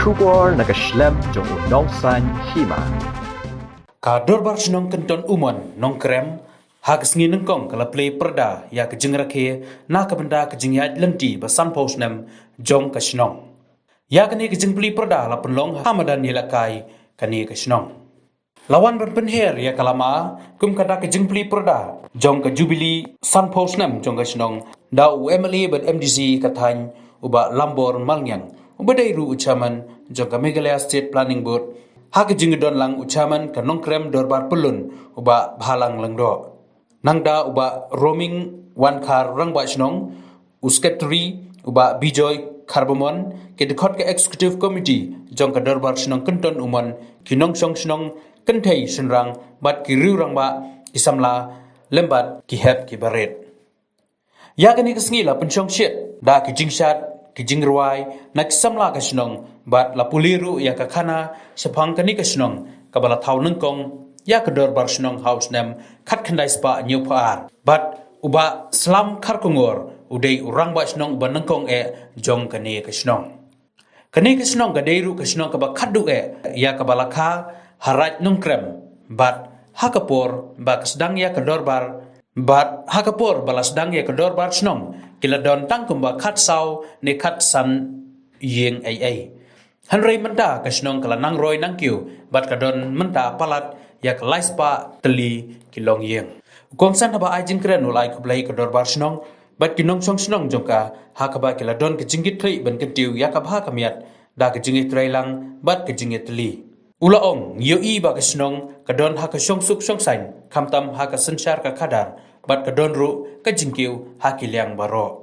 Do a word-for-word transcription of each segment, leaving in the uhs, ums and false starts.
Khubor na ka shlem jong u nongsan hima. Ka Dorbar Shnong Kynton Umon Nongkrem ha ka sngi nyngkong ka la plie pyrda ïa ka jingrakhe na ka bynta ka jingïaid lynti ba sanphew snem jong ka shnong. Ïa kane ka jingplie pyrda la pynlong ha madan ïalehkai kane ka shnong. La wan ban pynher ïa ka lama kum ka da ka jingplie pyrda jong ka jubili sanphew snem jong ka shnong da u M L A bad M D C ka thaiñ u Bah Lambor Malngiang, uba dei ruh u chairman jong ka Meghalaya State Planning Board, ha ka jingdon lang u chairman ka Nongkrem Dorbar Pyllun u Bah Bhalang Lyngdoh. Nangta u Bah Roming Wankhar Rangbah Shnong, u Secretary u Bah Bijoy Kharbamon, ki dkhot ka Executive Committee jong ka Dorbar Shnong Kynton Umon, ki nongshong shnong, kynthei shynrang bad ki riew rangbah, ki samla lem bad ki hep ki barit. Ïa kane ka sngi la pynshong shit da ki jingshad, ki jingrwai na ki samla ka shnong bad la pule ruh ïa ka khana shaphang kane ka shnong kaba la thaw nyngkong ïa ka Dorbar Shnong ha u snem khatkhyndai spah hynñiewphew ar. Bad u Bah Slam Kharkongor u dei u Rangbah Shnong uba nyngkong eh jong kane ka shnong. Kane ka shnong ka dei ruh ka shnong kaba khadduh eh ïa kaba la kha ha Raid Nongkrem bad ha ka por ba ka sdang ïa ka dorbar, bad ha ka por ba la sdang ïa ka Dorbar Shnong ki la don tang kumba khatsaw ne khatsan ïing ei ei. Hynrei mynta ka shnong ka la nang roi nang kiew bad ka don mynta palat ïa ka lai spah tylli ki longïing. U kongsan haba ai jingkren u la ai khublei ka Dorbar Shnong bad ki nongshong shnong jong ka ha kaba ki la don ka jingkitkhlieh ban kyntiew ïa ka bha ka miat da ka jingïatreilang bad ka jingïatylli. U la ong, ïohi ba ka shnong ka don ha ka shongsuk shongsaiñ, khamtam ha ka synshar ka khadar bad ka don ruh ka jingkiew ha ki liang baroh.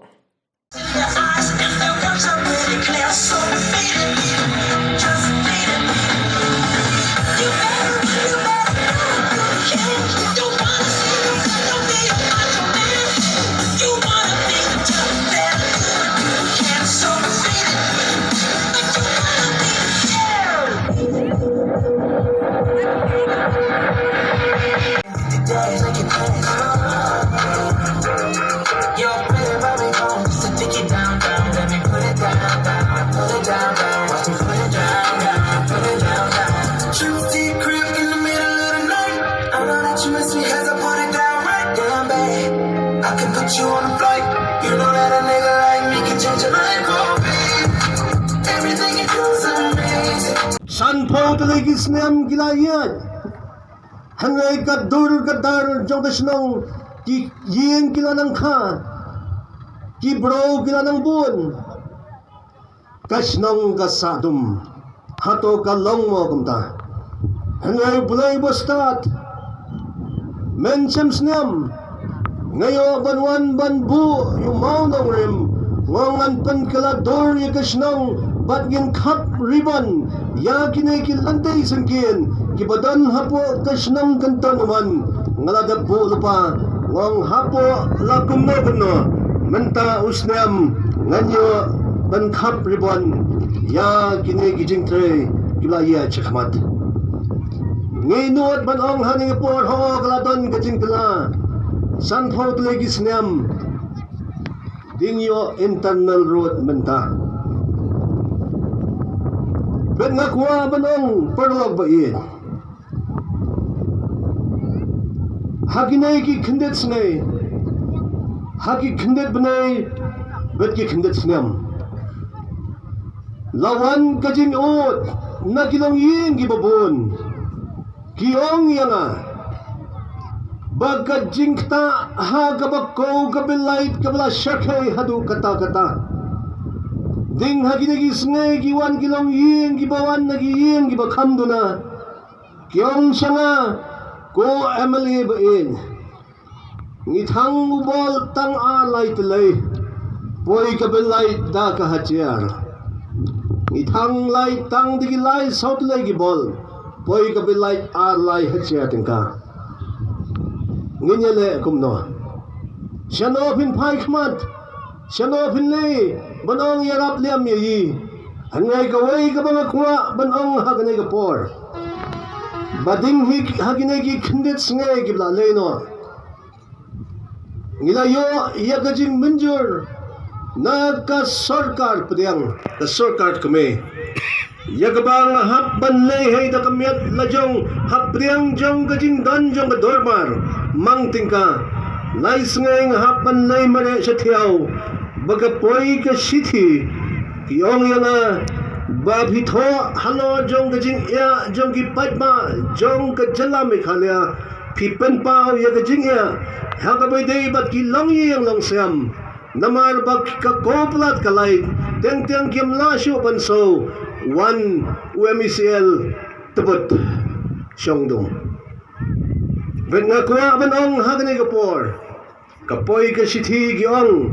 Truth secret in the middle of the night. I know that you miss me as I put it down right down, babe. I can put you on a flight. You know that a nigga like me can change your life, oh, babe. Everything you do is amazing. Sanphew tylli ki snem ki la ïaid. Hynrei ka dur ka dar jong ka shnong, ki ïing ki la nang kha, ki briew ki la nang bun. Ka shnong ka sah dum. Hato ka long mo kumta? Hynrei U Blei ba stad. Mynshem snem nga ïoh ban wan ban buh ïa u mawnongrim. Nga ong ngan pynkylla dur ïa ka shnong bad ngin khap ribon ïa kine ki lynti syngkien kiba don hapoh ka shnong Kynton Umon. Nga la dep buh lypa, nga ong hapoh la kumno kumno, mynta u snem ngan ïoh ban khap ribon ïa kine ki jingtrei kiba la ïaid shakhmat. Ngi nud ban ong ha kane ka por, hooid ka la don ka jingkylla. Sanphew tylli ki snem dang ïoh internal road mynta. Bad nga kwah ban ong paralok ba ïeit, ha kine ki khyndiat sngi, ha ki khyndiat bnai bad ki khyndiat snem, la wan ka jingud na ki longïing kiba bun. Ki ong ïa nga ba ka jingktah ha kaba khaw ka bill light kaba la shyrkhei haduh katta katta. Dang ha kine ki sngi ki wan ki longïing kiba wan na ki ïing kiba kham duna. Ki ong sha nga, ko M L A ba ïeit, ngi thang u bulb tang ar lai tylli, poi ka bill light da ka hajar. Ngi thang light tang da ki lai saw tylli ki bulb, poi ka bill light ar lai hajar tyngka. Ngin ïaleh kumno? Shano phin phai khmat? Shano phin leh ban ong ïarap liam ïa i? Hynrei kawei kaba nga kwah ban ong ha kane ka por, ba dang hi ha kine ki khyndiat sngi kiba la leit noh, ngi la ïoh ïa ka jingmynjur na ka sorkar pdiang, ka sorkar kmie. Ïa kaba nga hap ban leh hei da ka miat la jong hapdeng jong ka jingdon jong ka dorbar mang tyngka. Lai sngi nga hap ban leh mareh sha thiaw ba ka poi ka shithi ki ong ïa nga ba phi thoh halor jong ka jingeh jong ki paidbah jong ka jylla Meghalaya. Phi pynpaw ïa ka jingeh ha kaba ïadei bad ki longïing longsem. Namar ba ka ko palat ka lait teng teng kim lah shuh ban shu wan u M E C L tebut shong dum. Bad nga kwah ban ong ha kane ka por, ka poi ka shithi ki ong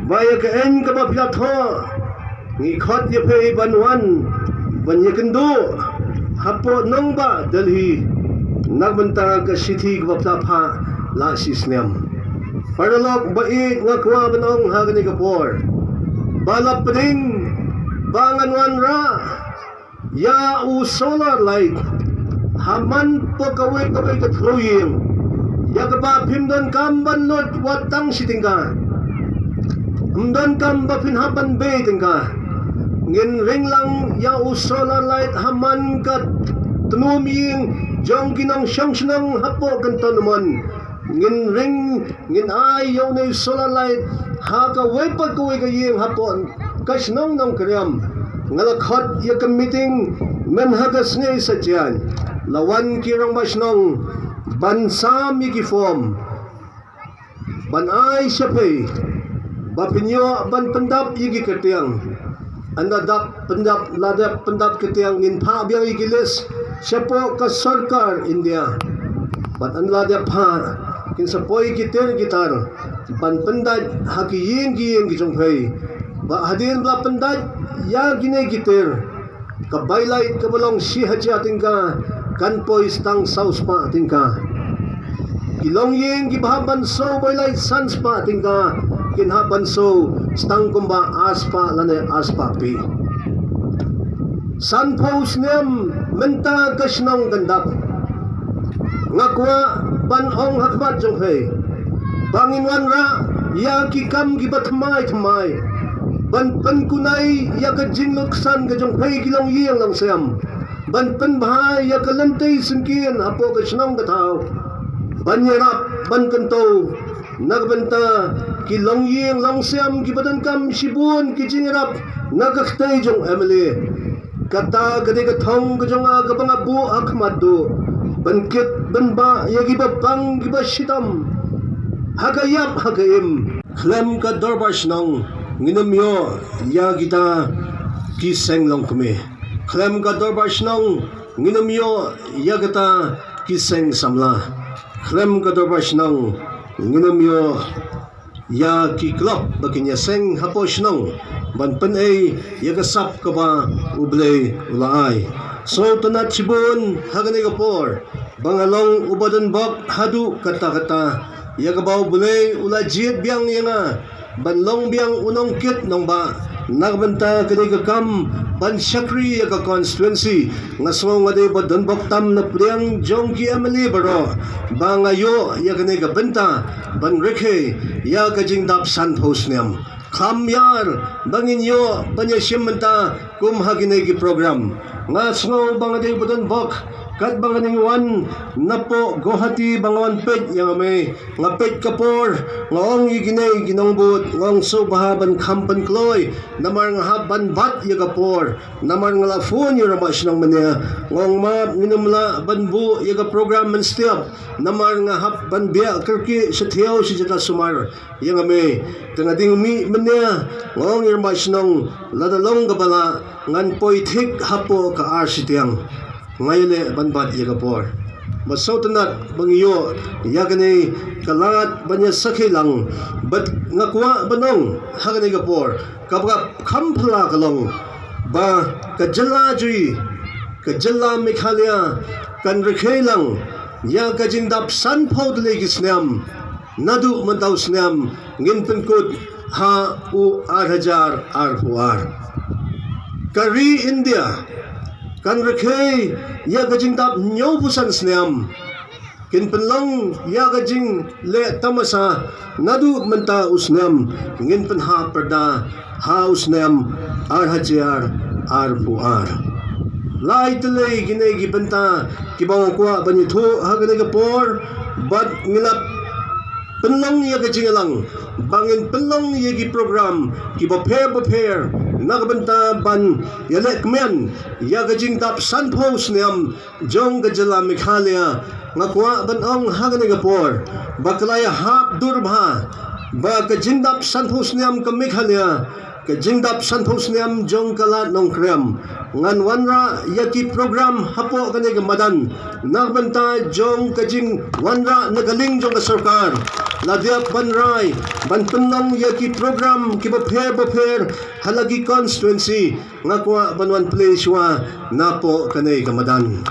ba ïa ka aiñ kaba phi la thoh ngi khot ïa phi ban wan ban ïakynduh hapoh nongbah Delhi na ka bynta ka shithi kaba phi la phah la shi snem. Paralok ba ïeit, nga kwah ban ong ha kane ka por ba la pdeng ba ngan wanrah ïa u solar light ha man poh kawei kawei ka thliew ïing, ïa kaba phim donkam ban lut wat tang shi tyngka, ym donkam ba phin hap ban bei tyngka. Ngin ring lang ïa u solar light ha man ka tnum ïing jong ki nongshong shnong hapoh Cantonment. Ngin ring, ngin ai ïa une u solar light ha kawei pat kawei ka ïing hapoh ka shnong Nongkriam. Nga la khot ïa ka meeting mynha ka sngi Saitjaiñ, la wan ki rangbah shnong ban sam ïa ki form ban ai sha phi ba phin ïoh ban pyndap ïa ki kyrteng. Ynda dap pyndap, la dep pyndap kyrteng, ngin phah biang ïa ki list shapoh ka sorkar India. Bad ynda la dep phah, kin sa poi ki tiar ki tar ban pyndait ha ki ïing ki ïing ki jong phi. Ba hadien ba la pyndait ïa kine ki tiar, ka bai light kaba long shi hajar tyngka kan poi tang saw spah tyngka. Ki longïing kiba hap ban shu bai light san spah tyngka kin hap ban shu tang kumba ar spah lane ar spah phi. Sanphew snem mynta ka shnong kan dap. Nga kwah ban ong ha khmat jong phi ba ngin wanrah ïa ki kam kiba thymmai thymmai ban pynkunai ïa ka jingluksan ka jong phi ki longïing longsem, ban pynbha ïa ka lynti syngkien hapoh ka shnong ka thaw, ban ïarap ban kyntu na ka bynta ki longïing longsem kiba donkam shibun ki jingïarap na ka kti jong M L A. Kata ka dei ka thong ka jong nga kaba nga buh ha khmat duh, ban kit ban bah ïa kiba pang kiba shitom ha ka ïap ha ka im. Khlem ka dorbar shnong ngin ym ïoh ïa kita ki seng longkmie. Khlem ka dorbar shnong ngin ym ïoh ïa kita ki seng samla. Khlem ka dorbar shnong ngin ym ïoh ïa ki club ba kin ïaseng hapoh shnong ban pynei ïa ka sap kaba U Blei u la ai. Sngewtynnat shibun ha kane ka por ba nga long uba donbok haduh katta katta ïa kaba U Blei u la jied biang ïa nga ban long biang u nongkit nongbah na ka bynta kane ka kam ban shakri ïa ka constituency. Nga sngew nga dei ba donbok tam na pdiang jong ki M L A baroh ba nga ïoh ïa kane ka bynta ban rkhie ïa ka jingdap sanphew snem. Kham ïar ba ngin ïoh ban ïashim bynta kum ha kine ki program. Nga sngew ba nga dei ba donbok katba nga dang wan napoh Guwahati ba nga wan peit ïa nga mei. Nga peit ka por, nga ong ïa kine ki nongbud, nga ong sngewbha ban kham pynkloi namar nga hap ban bat ïa ka por. Namar nga la phone ïa u rangbah shnong mynne, nga ong map ngin ym lah ban buh ïa ka program mynstep namar nga hap ban biah kyrkieh sha thiaw sha jaka sumar ïa nga mei. Te nga dang mih mynne, nga ong ïa u rangbah shnong lada long kaba lah ngan poi thik hapoh ka ar shiteng. Nga ïaleh ban bat ïa ka por. Ba sngewtynnat ba ngi ïoh ïa kane ka lad ban ïasakhi lang. Bad nga kwah ban ong ha kane ka por kaba kham phylla ka long ba ka jylla jong ngi, ka jylla Meghalaya kan rkhie lang ïa ka jingdap sanphew tylli ki snem. Naduh mynta u snem ngin pynkut ha u ar hajar arphew ar. Ka ri India kan rkhie ïa ka jingdap hynñiewphew san snem. Kin pynlong ïa ka jingleh tamasa naduh mynta u snem, ngin pynhap pyrda ha u snem ar hajar arphew ar. Lai tylli kine ki bynta kiba nga kwah ban ïathuh ha kane ka por, bad ngi la pynlong ïa ka jingïalang ba ngin pynlong ïa ki program kiba pher ba pher na ka bynta ban ïaleh kmen ïa ka jingdap sanphew snem jong ka jylla Meghalaya. Nga kwah ban ong ha kane ka por ba ka la ïahap dur bha ba ka jingdap sanphew snem ka Meghalaya, ka jingdap sanphew snem jong ka Lad Nongkrem, ngan wanrah ïa ki program hapoh kane ka madan na ka bynta jong ka jingwanrah na ka liang jong ka sorkar. La dep ban rai ban pynlong ïa ki program kiba pher ba pher ha la ki constituency. Nga kwah ban wan plie shuwa napoh kane ka madan.